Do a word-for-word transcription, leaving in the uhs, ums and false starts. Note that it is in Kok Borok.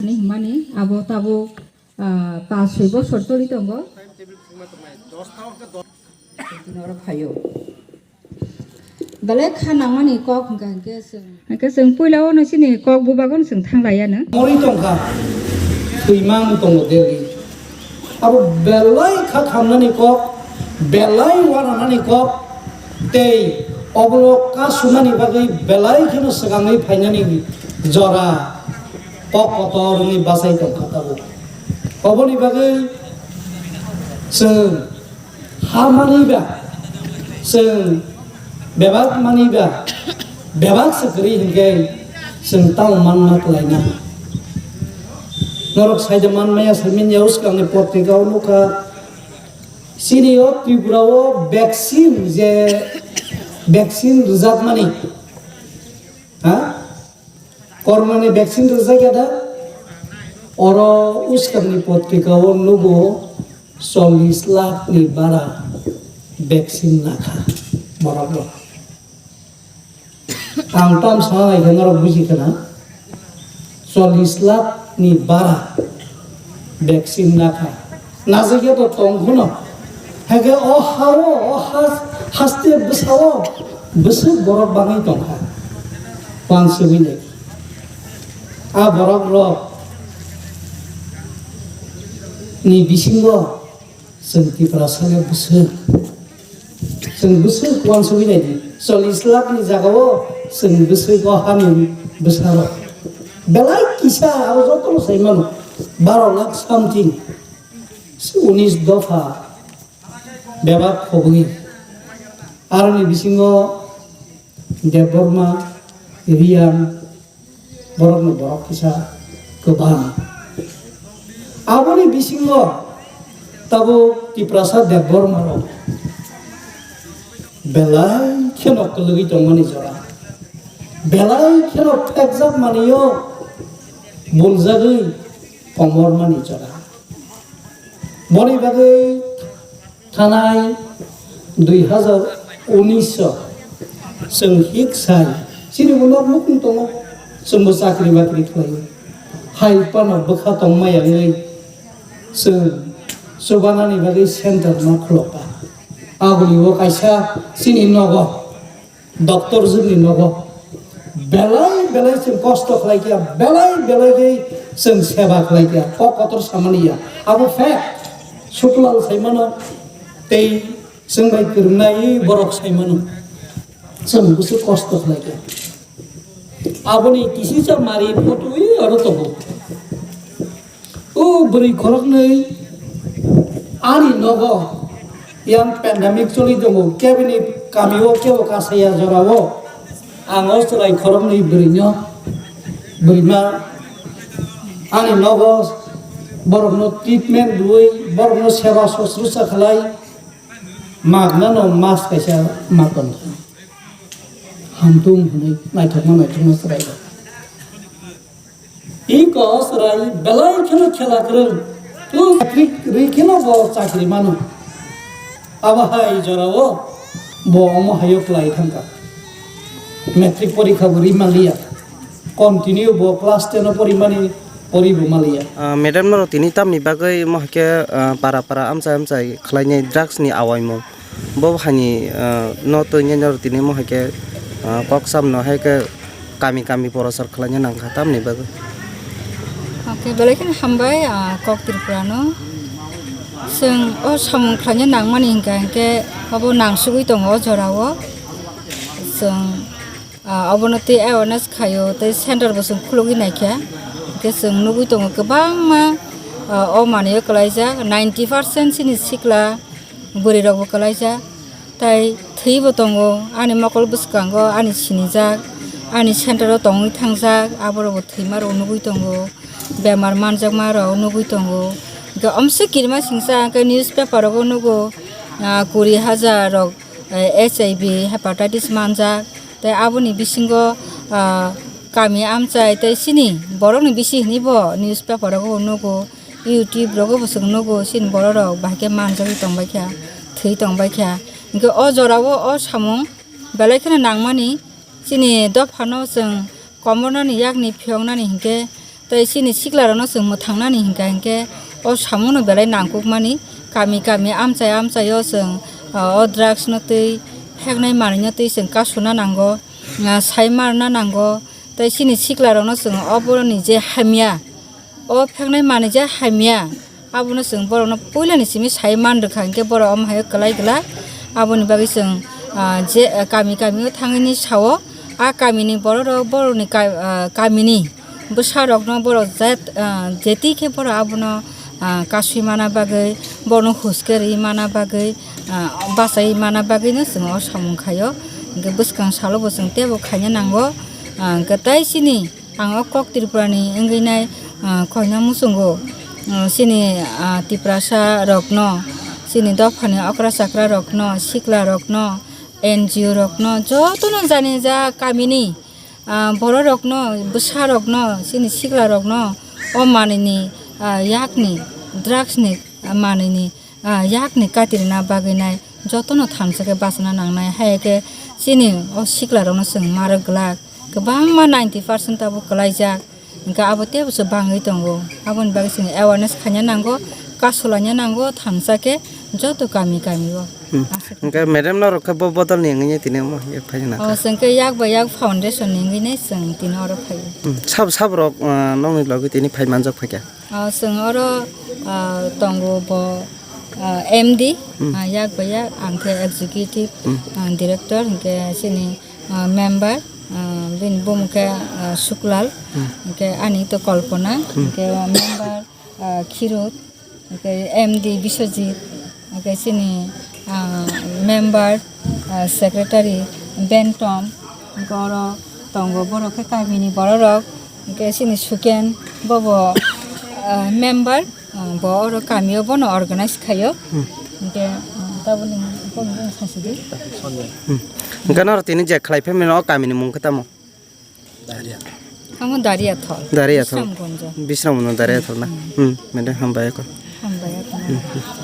Ani hwnmani abo tabuk, ah, pas soi bosor choli tongo. Belai kha nangmani kok hwnkha hwnkhe chwng. Hwnkhe chwng puila o no chini kok bubago no chwng thang lai ya no. Mori tongkha, thwimang tongo Delhi. Abo belai kha khamnani kok, belai wananani kok, tei oborok kasunani bagwi belai kheno swkangwi phainani jora kok kotor wngwi bachai tongkha tabuk. Oboni bagwi chwng ha manwi ba, chwng bebak manwi ba, bebak se kwrwi hinkhe chwng tamo manma kwlaina. Norok saida manmaya, saimanya, swkangni potrika o nukha. Chini o Tripura o vaccine je vaccine rwjakmani, ha? Corona ni vaccine rwjak ya da? Oro swkangni potrika o nugo chollish lakh ni bara vaccine lakha borok rok. Ang tam sana naikhe norok buji khna, chollish lakh ni bara vaccine nakha. Najagya to tong kheno. Hake o hao, o has-, haste bwsao bwswk borok bangwi tongkha. Wansugwi nai. A borok rok ni bisingo Chwng Tiprasa le bwswk. Chwng bwswk uansugwi naidi. Chollish lakh ni jagao chwng bwswk o hani bwsarok. Belai kisa aro jotono sai mano. Baro lakh something. Unis dopha bebak khobwi. Aroni bisingo Debbarma, Riyan, borokno borok kisa kwbang. Aboni bisingo tabuk Tiprasa Debbarma rok belai kheno kwlwgwi tongmani jora, belai kheno phekjak manio buljagwi komormani jora. Boni bagwi Thanai dui hazar unis o chwng hik sai, chini bo nok nukung tongo, chwngbo chakri bakri khlaio. Hai phano bwkha tongmaya wngwi chwng chubanani bagwi center ma khulokha. Aboni o kaisa chini nogo. Doctor jwkni nogo belai belai chwng kosto khlai kha, belai belai khe chwng seba khlai kha, kok kotor samani ya. Abo fact, Suklal sai mano, tei chwng bai kwrwngnai borok sai mano, chwng bwswk kosto khlai kha. Aboni kisisa mari photwi aro tongo. O bwrwi khoroknwi ani nogo yang pandemic choli tongo, kebini kamio kebo kasaya jorao ang o chwrai khoroknwi bwrwino, bwrwima ani nogo borokno treatment rwui, borokno seba sosrusa khlai, magnano mas kaisa ma tongkha. Hamtung hwnwi naithokma naithokma chwrai. Iko chwrai belai kheno khela kwrwng. Matric rwi kheno bo chakri mano. Abo hai jorao bo omo haio kwlai thangkha. Matric porikha bo ri manliya. Continue bo class ten o porimani pori bo manliya. Ah, madam, norok tini tamni bagwi omo haikhe, ah, para para amchai amchai khlainai drugs ni awaimung? Bo haini, ah, no twi nai norok tini omo hai khe, ah, kok sam no hai khe kami kami porosar khlaina nang kha tamni bagwi. Okay, belai kheno hambai, ah, kok Tripura no. Chwng o samung khlaina nangmani hinkha hinkhe abo nangsugwi tongo o jora o. Chwng, ah, obono tei awareness khaio tei center bo chwng khulugwi naikha. Hinkhe chwng nugwi tongo kwbangma, ah, o manwi o kwlaijak ninety percent chini sikla. Bwrwi rok bo kwlaijak, tai thwi bo tongo, ani mokol bwskango ani sinijak, ani center o tongwi thangjak, aborok bo thwima rok nugwi tongo, bemar manjakma rok nugwi tongo. Hwnkhe omswk kirima singsa hwnkhe newspaper rogo nugo, ah, kuri hajar rok, eh, H I V hepatitis manjak, tai aboni bisingo, ah, kami amchai tai chini borokni bisi hinwi bo newspaper rogo nugo. YouTube rogo bo chwng nugo, chini borok rok bahai khe manjagwi tongbai kha, thwi tongbai kha. Hinkhe o jora o, o samung belai kheno nangmani, chini dophano chwng komornani yakni phiyoknani hinkhe Tei chini siklarokno chwng mwthangnani hinkha hinkhe o samungo belai nangkukmani. Kami kami amchai amchaio chwng, ah, o drugs no twi pheknai manwino twi chwng kasuna nango, ah, sai marna nango. Tei chini siklarokno chwng oboroni je hamya, o pheknai manwi je hamya, abono chwng borokno puilani simi sai man rwkha, hinkhe borok omo hai kwlai glak. Aboni bagwi chwng, ah, je, ah, kami kami o thangwi ni sao, a kamini borok rok borokni ka-, ah, kamini bwsa rokno borok jat-, ah, jeti khe borok abono, ah, kasui mana bagwi, borokno huske rwi mana bagwi, ah, bachai mana bagwino chwng o samung khaio. Hinkhe bwskang salo bo chwng teibo khaina nango, ah, hinkhe tei chini Ang o kok Tripura ni wngwi nai, ah, koina muchungo, ah, chini, ah, Tiprasa rokno, chini dophani okra chakra rokno, sikla rokno, N G O rokno, jotono jani ja kamini, ah, borok rokno, bwsa rokno, chini sikla rokno o manwini, ah, yakni, drugs ni, ah, manwini ah, yakni kati rwna bagwi nai jotono thansa khe bachana nangnai. Hai khe chini o sikla rokno chwng ma rwk glak, kwbangma ninety percent abo kwlaijak, hinkhe abo teibo se bangwi tongo. Aboni bagwi chwng awareness khaina nango, kasulaina nango thansa khe joto kami kami o. Hmm. Aswk. Hinkhe madam norok khe bo bodol ni wngwi tini omo hai phai na o kha. Chwng khe yak bai yak foundation ni wngwi nai chwng tini oro phai o. Hmm. Sab sab rok, ah, nokni logi tini phai manjak phai kha. Ah, chwng oro, ah, tongo bo, ah, M D, Hmm. ah, yak bai yak, ang khe executive, Hmm. ah, director, hinkhe chini, ah, member, ah, bini bumung khe, ah, Suklal, Hmm. hinkhe ani to Kalpana, Hmm. hinkhe member, ah, Khirut, hinkhe M D Biswajit, hinkhe chini, ah, member, ah, secretary Bentom, hinkhe oro tongo borok khe kamini borok rok, hinkhe chini Suken bobo, ah, member, ah, bo oro kamio bono organize khaio. Hmm. Hinkhe, ah, taboni bumung sasidi. Hmm. Hinkhe noro tini je khlai phaimani o kamini mung khe tamo? Amo Dariathol. Dariathol. Bisramgonjo. Bisramgonjo Dariathol na? Hmm. Hmm, mede hambai ko. Hambai ko. Hmm, hmm.